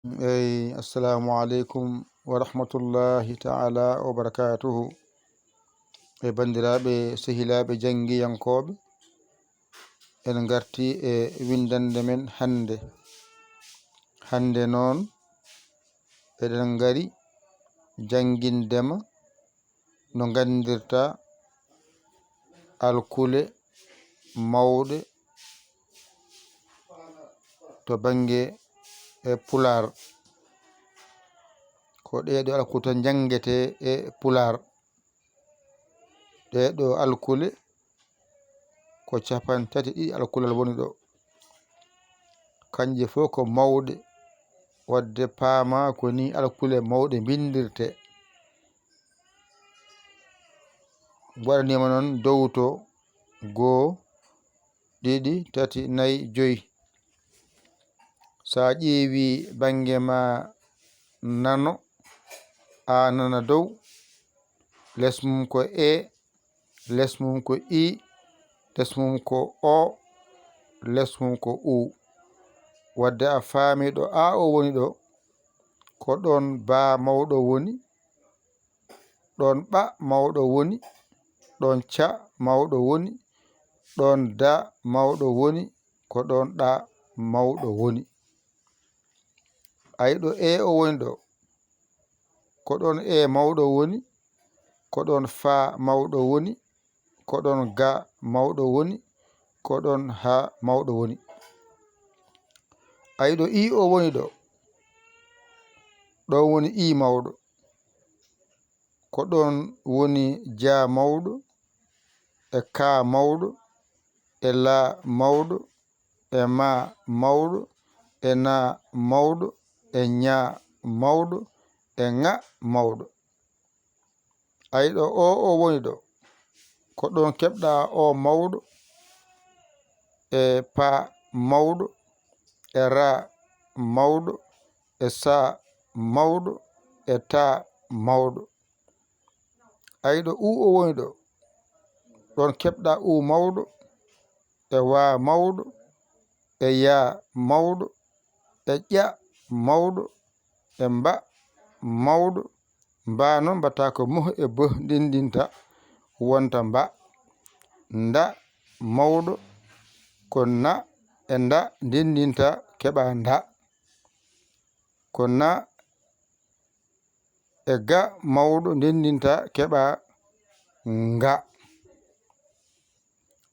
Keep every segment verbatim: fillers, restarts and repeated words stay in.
Eyi, assalamu aleykum wa rahmatullahi taala wa barakatuhu. E banndiraaɓe, sehilaaɓe janngiyankooɓe, en ngarti e winndannde men hannde. Hannde noon, eɗen ngari janngindema no nganndirta alkule mawɗe to bannge e Pulaar. Ko ɗee ɗoo alkule tan njanngetee e Pulaar. Ɗee ɗoo alkule ko capanɗe tati ɗiɗi alkulal woni ɗoo. Kanje fof ko mawɗe, wadde paamaa ko nii alkule mawɗe mbinndirtee. Waɗaniima noon dowto goo, ɗiɗi, tati, nayi, joyi. So a ƴeewii bannge maa nano, a nana dow, les mum ko e, les mum ko i, les mum ko o, les mum ko u. Wadde a faami ɗo a o woni ɗo, ko ɗoon baa mawɗo woni, ɗoon ɓa mawɗo woni, ɗoon ca mawɗo woni, ɗoon da mawɗo woni, ko ɗoon ɗa mawɗo woni. Ay ɗo e o woni ɗo, ko ɗoon e mawɗo woni, ko ɗoon fa mawɗo woni, ko ɗoon ga mawɗo woni, ko ɗoon ha mawɗo woni. Ay ɗo i o woni ɗo, ɗoon woni i mawɗo. Ko ɗoon woni ja mawɗo, e ka mawɗo, e la mawɗo, e ma mawɗo, e na mawɗo, e ña mawɗo, e ŋa mawɗo. Ay ɗo o o woni ɗo, ko ɗoon keɓɗa o mawɗo, e pa mawɗo, e ra mawɗo, e sa mawɗo, e ta mawɗo. Ay ɗo u o woni ɗo, ɗoon keɓɗa u mawɗo, e wa mawɗo, e ya mawɗo, e ƴa mawɗo, e mba mawɗo. Mba noon mbaɗata ko muh e beh ndinndinta, wonta mba. Nda mawɗo, ko na e nda ndinndinta, keɓa nda. Ko na e ga mawɗo ndinndinta, keɓa nga.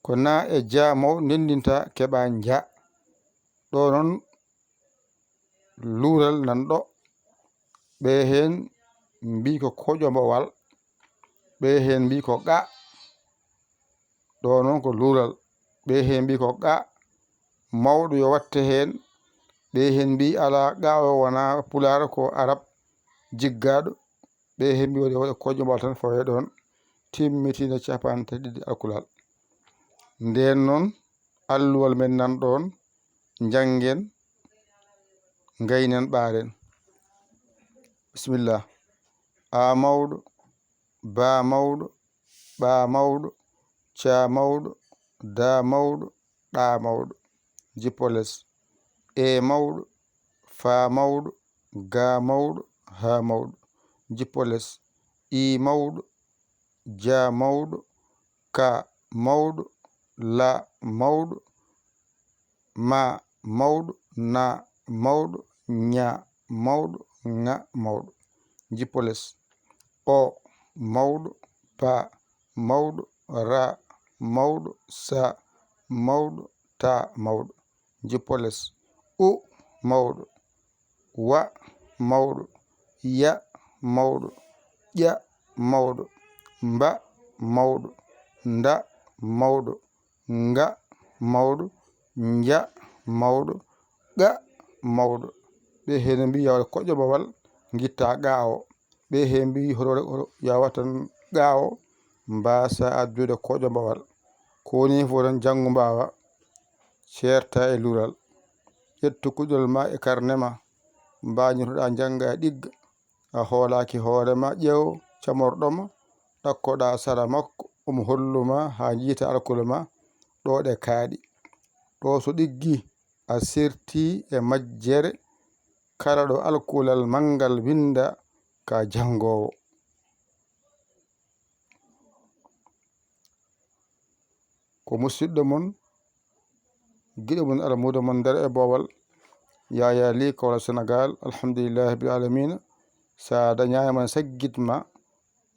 Ko na e ja mawɗo ndinndinta, keɓa nja. Ɗo noon luural nan ɗo. Ɓe heen mbii ko koƴombowal, ɓe heen mbii ko qa. Ɗo noon ko luural. Ɓe heen mbii ko qa, mawɗo yo watte heen. Ɓe heen mbii alaa, qa o wonaa pulaar, ko arab jiggaaɗo. Ɓe heen mbii waɗi waɗa koƴombal tan, fawee ɗoon, timmitina capanɗe tati ɗiɗi alkulal. Ndeen noon, alluwal men nan ɗoon, njanngen, ngaynen, ɓaaren. Bisimilla. A mawɗo, ba mawɗo, ɓa mawɗo, ca mawɗo, da mawɗo, ɗa mawɗo. Jippo les. E mawɗo, fa mawɗo, ga mawɗo, ha mawɗo. Jippo les. I mawɗo, ja mawɗo, ka mawɗo, la mawɗo, ma mawɗo, na mawɗo, ña mawɗo, ŋa mawɗo. Jippo les. O mawɗo, pa mawɗo, ra mawɗo, sa mawɗo, ta mawɗo. Jippo les. U mawɗo, wa mawɗo, ya mawɗo, ƴa mawɗo, mba mawɗo, nda mawɗo, nga mawɗo, nja mawɗo, qa mawɗo. Ɓe heen mbii yo waɗ koƴombowal, ngitta qa o. Ɓe heen mbii hoto waɗ, hoto yo waɗ tan qa o, mbaasa addude koƴombowal. Ko woni fof tan, janngu mbaawa, ceerta e luural. Ƴettu kuɗol ma e karne ma, mbaa ñotoɗaa njannga e ɗigga. A hoolaaki hoore ma, ƴeew camorɗo ma, ɗakkoɗaa sara makko, omo hollu ma haa njiita alkule ma, ɗo ɗe kaaɗi. Ɗo so ɗiggi, a serti e majjere, kala ɗo alkulal manngal winnda ka janngoowo. Ko musiɗɗo mon, giɗo mon, almuudo mon nder e boowal, Yaya Ly, Kawla Senegal. Alhamdulillahi rabbil alamina. Sa dañaama saggit ma,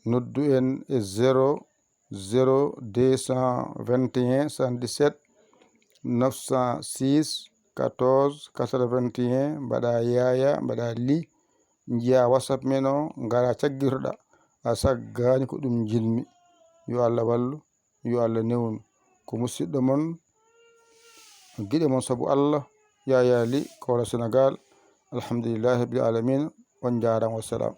noddu en e zéro zéro deux cent vingt et un soixante-dix-sept neuf cent six quatorze quatre-vingt-un, mbaɗa Yaya, mbaɗa Ly, njiya WhatsApp men o, ngara caggitoɗa. A saggaani, ko ɗum njiɗmi. Yo Allah wallu, yo Allah newnu. Ko musiɗɗo mon, giɗo mon sabu Allah, Yaya Ly, Kawla Senegal. Alhamdulillahi rabbil alamina. On njaaraama, wassalam.